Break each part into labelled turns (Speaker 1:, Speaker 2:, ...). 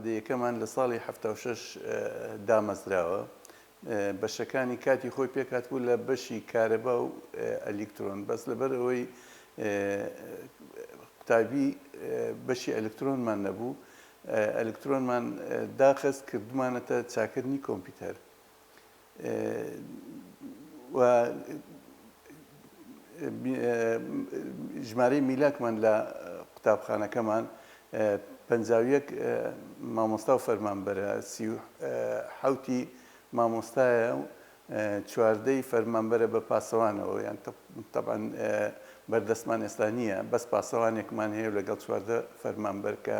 Speaker 1: ئامادەیەکەمان لە ساڵی 76 دامەزراوە. بەشەکانی کاتی خۆی پێکهاتبوو لە بەشی کارەبا و ئەلیکترۆن، بەس لەبەر ئەوەی قوتابی بەشی ئەلکترۆنمان نەبوو، ئەلکترۆنمان داخست کردمانەتە چاکردنی کۆمپیوتەر و ژمارەی میلاکمان لە قوتابخانەکەمان 51 مامۆستا و فەرمانبەرە، 37ی مامۆستایە و چواردەی فەرمانبەرە بە پاسەوانەوە، یان تەبعەن بەردەستمان ئێستا نییە، بەس پاسەوانێکمان هەیە و لەگەڵ 14 فەرمانبەر کە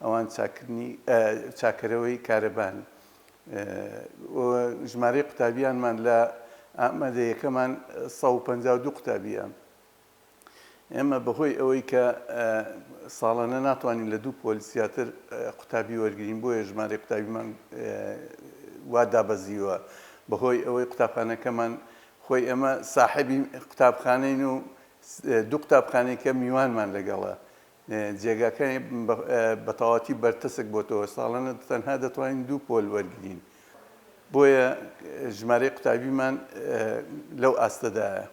Speaker 1: ئەوان چاکردنی چاکەرەوەی کارەبان. ژمارەی قوتابیانمان لە ئامادەیەکەمان 152 قوتابیە. ئێمە بەهۆی ئەوەی کە ساڵانە ناتوانین لە دوو پۆل زیاتر قوتابی وەرگین بۆیە ژمارەی قوتابیمان وا دابەزیوە بەهۆی ئەوەی قوتابخانەکەمان خۆی ئێمە ساحێبی قوتابخانەین و دوو قوتابخانەی کە میوانمان لەگەڵە جێگاکانی بەتەواتی بەرتەسک بۆتەوە ساڵانە تەنها دەتوانین دوو پۆل وەرگین بۆیە ژمارەی قوتابیمان لەو ئاستەدایە.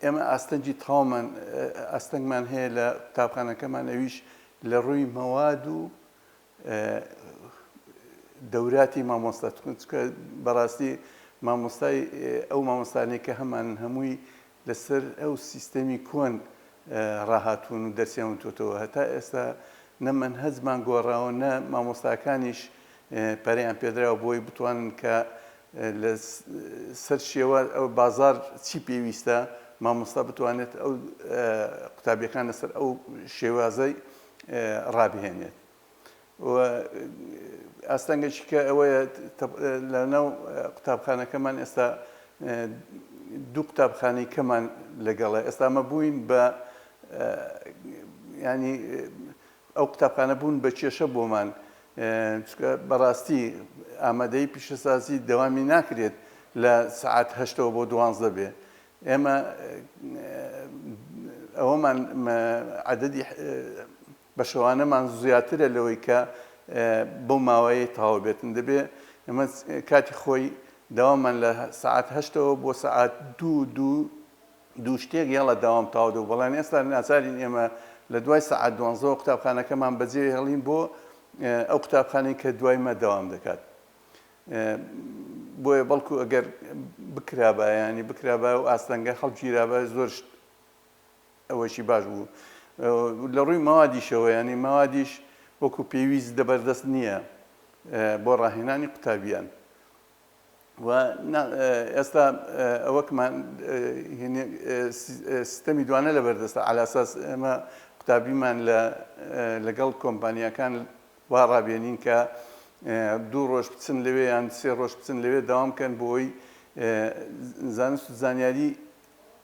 Speaker 1: ئێمە ئاستەنگی تەواومان ئاستەنگمان هەیە لە قوتابخانەکەمان ئەویش لە ڕووی مەواد و دەوراتی مامۆستا چونکە بەڕاستی مامۆستای ئەو مامۆستانەی کە هەمان هەمووی لەسەر ئەو سیستەمی کۆن ڕاهاتوون و دەرسیان وتۆتەوە هەتا ئێستا نە مەنهەجمان گۆڕاوە نە مامۆستاکانیش پەرەیان پێدراوە بۆی بتوانن کە لە سەر شێوە ئەو بازار چی پێویستە مامۆستا بتوانێت ئەو قوتابیەکان لەسەر ئەو شێوازەی ڕابهێنێت و ئاستەنگێکی کە ئەوەیە لە ناو قوتابخانەکەمان ئێستا دوو قوتابخانەی کەمان لەگەڵە ئێستا مە بووین بە ینی ئەو قوتابخانە بوون بە کێشە بۆمان، چونکە بەڕاستی ئامادەیی پیشەسازی دەوامی ناکرێت لە سەعات هەشتەوە بۆ دوانزە بێ. ئێمە ئەوەمان عەدەدی بەشەوانەمان زیاترە لەوەی کە بەو ماوەیەی تەواو بێتن. دەبێ ئێمە کاتی خۆی دەوامان لە سەعات هەشتەوە بۆ سەعات دوو دوو دوو شتێک یاڵا داوام تەواو دەبوو بەڵام ئێستا ناچارین ئێمە لە دوای سەعات دوانزەوە قوتابخانەکەمان بەجێ هێڵین بۆ ئەو قوتابخانەی کە دوای مە دەوام دەکات بۆیە بەڵکو ئەگەر بکرابا ینی بکرابا و ئاستەنگە هەڵگیرابا زۆر ئەوەشی باش بوو لە ڕووی مەوادیشەوە ینی مەوادیش وەکو پێویست دەبەردەست نییە بۆ ڕاهێنانی قوتابیان و ئێستا ئەوەکمان سیستەمی دوانە لەبەردەستە عەلاساس ئێمە قوتابیمان لە لەگەڵ کۆمپانیاکان وا ڕابێنین کە دوو ڕۆژ بچن لەوێ یان سێ ڕۆژ بچن لەوێ داوام بکەن بۆی زانست و زانیاری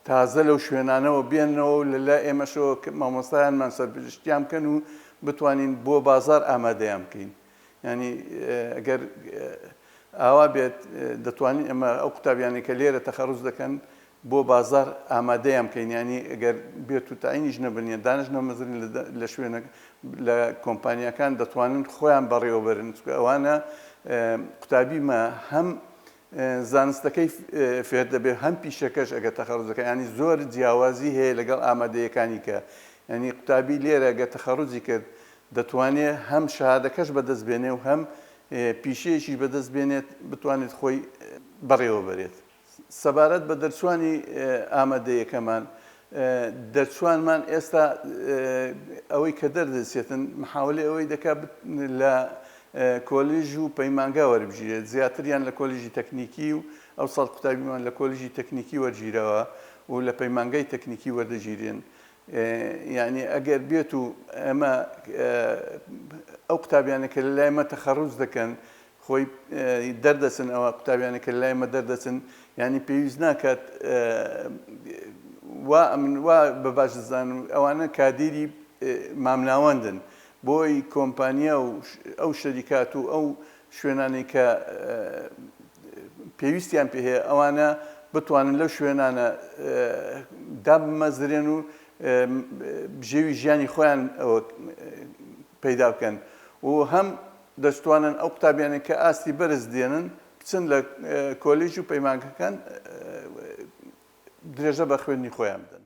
Speaker 1: تازە لەو شوێنانەوە بێنەوە و لە لای ئێمەشەوە مامۆستایانمان سەرپەرشتیان بکەن و بتوانین بۆ بازار ئامادەیان بکەین. یانی گەر ئاوا بێت دەتوانین ئێمە ئەو قوتابیانەی کە لێرە تەخەڕوج دەکەن بۆ بازاڕ ئامادەیان بکەین یانی گەر بێت و تەعینیش نەبن یان دانش نەمەزرن لە شوێنە لە کۆمپانیاکان دەتوانن خۆیان بەڕێوەبەرن چونکە ئەوانە قوتابی مە هەم زانستەکەی فێر دەبێت هەم پیشەکەش ئەگەر تەخەڕوج دەکەن ینی زۆر جیاوازی هەیە لەگەڵ ئامادەیەکانی کە ینی قوتابی لێرە گە تەخەڕوجی کرد دەتوانێ هەم شەهادەکەش بەدەست بێنێ و هەم پیشەیەکیش بەدەست بێنێت بتوانێت خۆی بەڕێوە بەرێت. سەبارەت بە دەرچووانی ئامادەیەکەمان، دەرچووانمان ئێستا ئەوەی کە دەردەچێتن محاولەی ئەوەی دەکات لە کۆلیژ و پەیمانگا وەربگیرێت، زیاتریان لە کۆلیژی تەکنیکی و ئەوساڵ قوتابیمان لە کۆلیژی تەکنیکی وەرگیراوە و لە پەیمانگای تەکنیکی وەردەگیرێن. یانی ئەگەر بێت و ئێمە ئەو قوتابیانە کە لە لای مە تەخەڕوج دەکەن خۆی دەردەچن ئەوە قوتابیانە کە لە لای مە دەردەچن یانی پێویست ناکات وا ئەمن وا بە باش دەزانم ئەوانە کادیری مامناوەندن بۆی کۆمپانیا و ئەو شەریکات و ئەو شوێنانەی کە پێویستیان پێ هەیە ئەوانە بتوانن لەو شوێنانە دابمەزرێن و بژێوی ژیانی خۆیان ئەوە پەیدا بکەن و هەم دەشتوانن ئەو قوتابیانەی کە ئاستی بەرز دێنن بچن لە کۆلێژ و پەیمانگەکان درێژە بە خوێندنی خۆیان بدەن.